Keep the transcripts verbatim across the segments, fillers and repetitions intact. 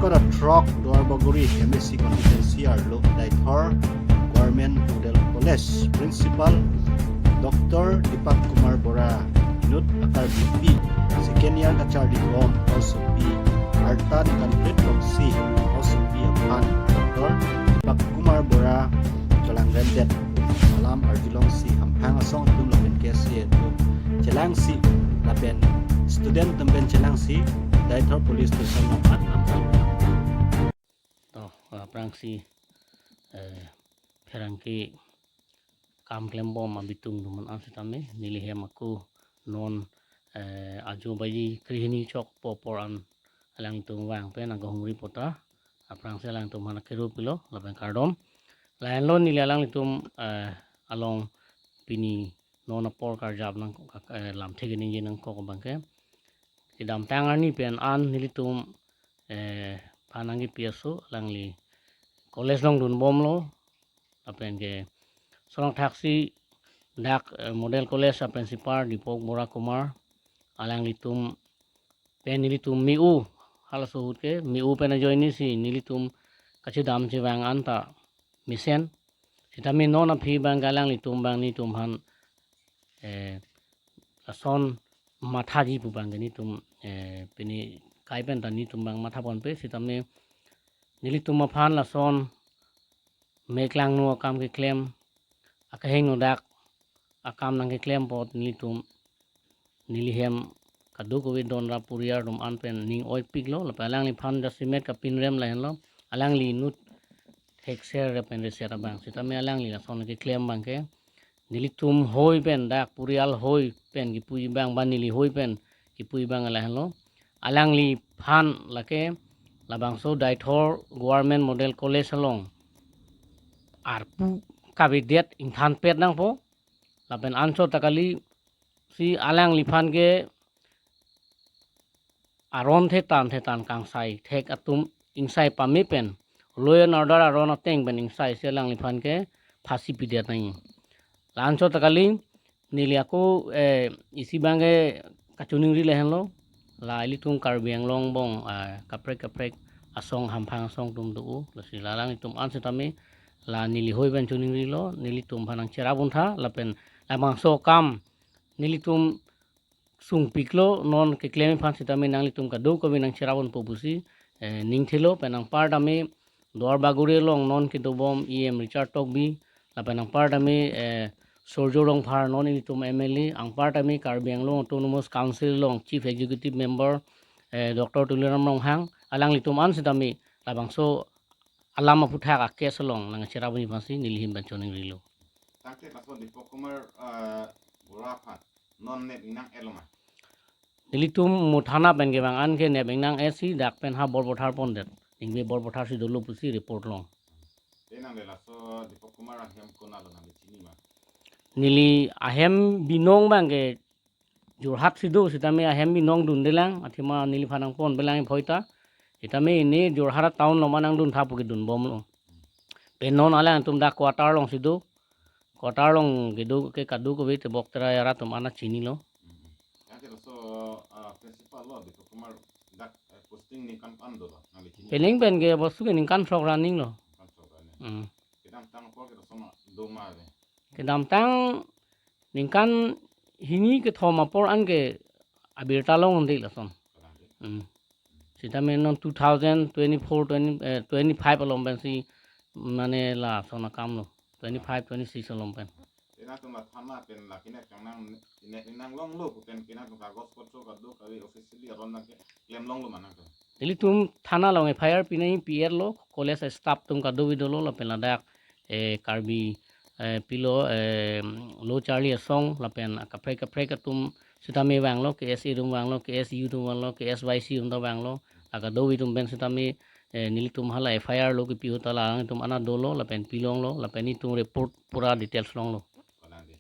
Throk Duar Bagori M A C constituency arlo Deithor Government Model College Principal Doctor Deepak Kumar Bora inut akarbipi second year kacharlibom housepi arta ni kanplet longsi housepi aphan Doctor Deepak Kumar Bora chelang rendet alam arjulongsi hamphang asong atum lapen K S A atum chelangsi lapen student atum pen chelangsi Deithor Police Station along an amphan. To, aphrangsi, eh, pherangke kam klembom abitung atum an sitame neli hem ako non, eh, ajo baji krehini chok po apor an alangtum vang pen nangkahumri pota. Aphrangsi alangtum aphan akero pilo lapen kardom. Lahenlo neli alanglitum, eh, along pini non apor karjap nang, eh, lamthe keningje nangkok abangke kedamtang arni pen an nelitum, eh, phan nangkepi aso alangli college along dunbomlo. Lapen ke sonong thaksi dak, eh, Model College a-principal Deepak Bora Kumar alanglitum pen nelitum me-u, halaso ahut ke me-u pen ajoinesi nelitum kachedam chevang anta mesen. Sitame non aphi abangke alanglitum abang nelitum aphan, eh, lason mathaji pu abangke nelitum, eh, pini kai pen ta nelitum abang mathaponpe sitame nelitum aphan lason meklangno akam keklem, akehingno dak akam nangkeklem apot nelitum neli hem kadokave don ra puriar atum an pen ning oipiklo lapen alangliphan jasemet kapinrem lahenlo. Alangli inut thekser lapen reser abang sitame alangli lason keklem abangke nelitum hoi pen dak purial hoi pen kipuji abang ba neli hoi pen kipuji abang lahenlo. Alangliphan lake labangso Deithor Government Model College along arpu kavedet ingthanpet nangpo lapen anchot ta kalisi alangliphan ke aron thetan thetan kangsai thek atum ingsai pame pen law and order aron ateng pen ingsaisi alangliphan ke phasi pidet nangji. La anchot ta kali neli ako, eh, isi abangke kachiningri lahenlo. La ilitum Karbi Anglong angbong, ah, kaprek kaprek asong hamphang asong atum do-o. Lasi la alanglitum an sitame la neli hoi pen chiningrilo, nelitum aphan nangcherap untha lapen labangso akam nelitum sungpiklo, non keklem aphan sitame nanglitum kadokave nangcherap unpo pusi, eh, ningthelo. Pen anparta me Duar Bagori along non kedobom E M Richard Tokbi, lapen anparta me, eh, Surjya Rongphar non ilitum M L A, anparta me Karbi Anglong Autonomous Council along Chief Executive Member, eh, Doctor Tuliram Ronghang, alanglitum an sitame labangso alam aphuthak a-case along nangcherap unji aphansi neli hem pen chiningrilo. Tangte laso Deepak Kumar, eh, Bora aphan non nep ingnang-etlo ma? Nelitum mo thana pen kevang an ke nep ingnang-etsi dak pen ha bor pathar pondet. Ingve bor pathar si dolo pusi report long. Te nang le laso Deepak Kumar ahem konatlo nangli chini ma? Neli ahem binong abangke Jorhat si do, sitame ahem binong dundelang, athema neliphan nangponpelang iphoita. Sitame ini Jorhat town along ma nangduntha pu kedunbomlo. Pen non alangtum dak quarter along si do. Quarter along kedo ke kadokave tebok terai arat atum an chinilo. Tangte laso, ah, principal lo, Deepak Kumar dak, eh, posting ningkan ko-an dolo, nangli chini? Pening pen ke bostu ke ningkan throk ra aninglo. Ningkan throk ra aning. Hmm. Kedamtang apor ke laso ma do ma ave? Kedamtang ningkan hini kethom apor an ke abirta long-un-e lason. Kalang de. Hmm. Sitame non two thousand twenty-four, twenty, eh, twenty-five along pensi mane lason akamlo. Twenty-five, twenty-six along pen. Te nangtum la thana pen la kenep kangnang, ne, ne, nanglonglo pu pen ke nangtum kagos potro kadokave officially aron nangkeklem longlo ma nangtum? Nelitum thana along F I R pinai, P R lo, college staff atum kadokave dolo lapen ladak, eh, Karbi, eh, pilo, eh, lo charli asong lapen kaprek kaprek atum sitame vanglo, K S A atum vanglo, K S U atum vanglo, K S Y C atum ta vanglo, la kadokave atum pen sitame, eh, nelitum hala F I R lo kipi ahut ta la alanglitum an dolo lapen pilonglo lapen nelitum report pura details longlo. Kalang de.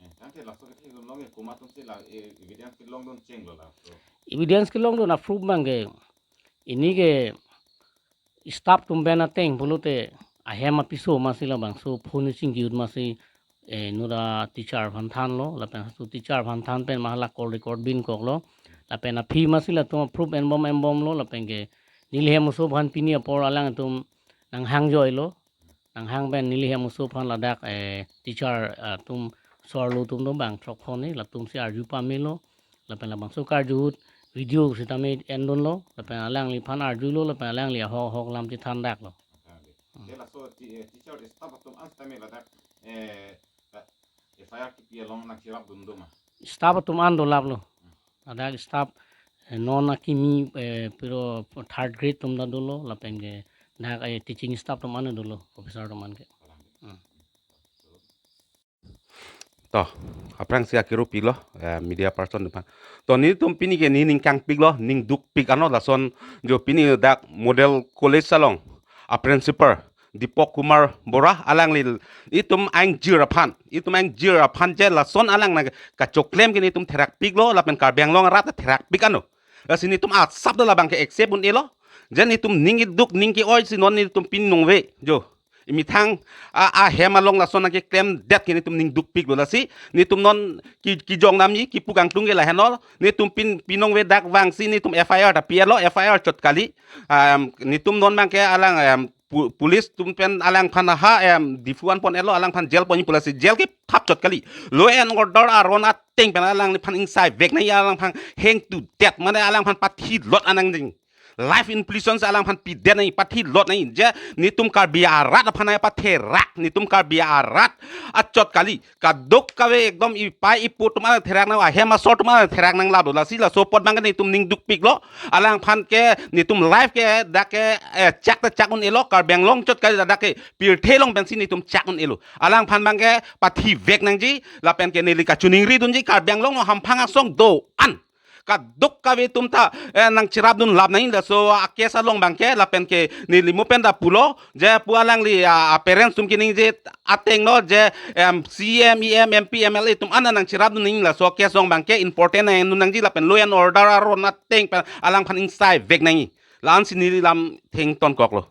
Eh, tangte laso kethe atum along ke komat atumsi la, eh, evidence kelongdun chenglo laso? Evidence kelongdun a-proof abangke ini ke staff atum pen ateng pulote ahem apiso masi labangso phone chingki ahut masi, eh, nura teacher aphan thanlo lapen laso teacher aphan than pen ma hala call record binkoklo lapen aphi masi latum a-proof enbom enbomlo lapen ke neli hem oso aphan pini apor alangtum nanghang joilo. Nanghang pen neli hem oso aphan ladak, eh, teacher, ah, atum, sir lo atum do bang throk phone latum si arju pamelo. Lapen labangso karju ahut video sitame endunlo. Lapen alangliphan arjulo. Lapen alangli ahok ahok lam chethan daklo. Tangte laso ti-, eh, teacher staff atum an sitame ladak, eh, F I R kipi along nangcherapdun do ma? Staff atum an dolaplo. Ladak staff, eh, non akimi, eh, piro third grade atum ta dolo, lapen ke dak, eh, teaching staff atum an dolo, professor atum an ke. Hmm. To, aphrangsi akirupiklo, eh, media person atum aphan. To, netum pini ke nening kangpiklo, ning dukpik ano lason jo pini dak Model College along a principal Deepak Kumar Bora alangli itum angjir aphan, itum angjir aphan je lason alang nangkachoklem ke netum therakpiklo, lapen Karbi Anglong arat therakpik ano. Lasi netum asap do labang ke accept un-elo. Je netum ning iduk ning ke-oi si non netum pini ningve jo. Emethang a, ahem along lason nangkeklemdet ke netum ning dukpiklo, lasi netum non ki, kijong damji, kipu kangtung ke lahenlo, netum pin, pini ningve dak vangsi netum F I R ta pi-etlo, F I R chot kali. Um, netum non abang ke alang, um, pu-, police atum pen alangphan ha, em, Diphu an pon-etlo, alangphan jail ponji pu, lasi jail ke thap chot kali. Law and order aron ateng pen alangliphan ingsai vek nangji, alangphan hang to death, mane alangphan pathi lot an nangji. Life imprisonment alangphan pidet nangji, pathi lot nangji. Je netum Karbi arat aphan nangpatherak, netum Karbi arat achot kali. Kadokave ekdom ipai ipo atum an therak nang, ahem asor atum an therak nang lado. Lasi laso apot abang ke netum ning dukpiklo. Alangphan ke netum life ke dak ke, eh, chak ta chak un-elo, Karbi Anglong chot kali, dak ke pirthe along pensi netum chak un-elo. Alangphan abang ke pathi vek nangji, lapen ke neli kachiningri dunji, Karbi Anglong along hamphang asong do-an kadokave atum ta, eh, nangcherapdun lap nangji, laso a case along abang ke, lapen ke neli mo pen ta pulo, je pu alangli, ah, ah, parents atum keningje ateng lo, je, em, C M, E M, M P, M L A atum an nangcherapdun nangji, laso a case along abang ke important nangdun nangji, lapen law and order aron ateng pen alangphan ingsai vek nangji. La-ansi neli lam thengtonkoklo.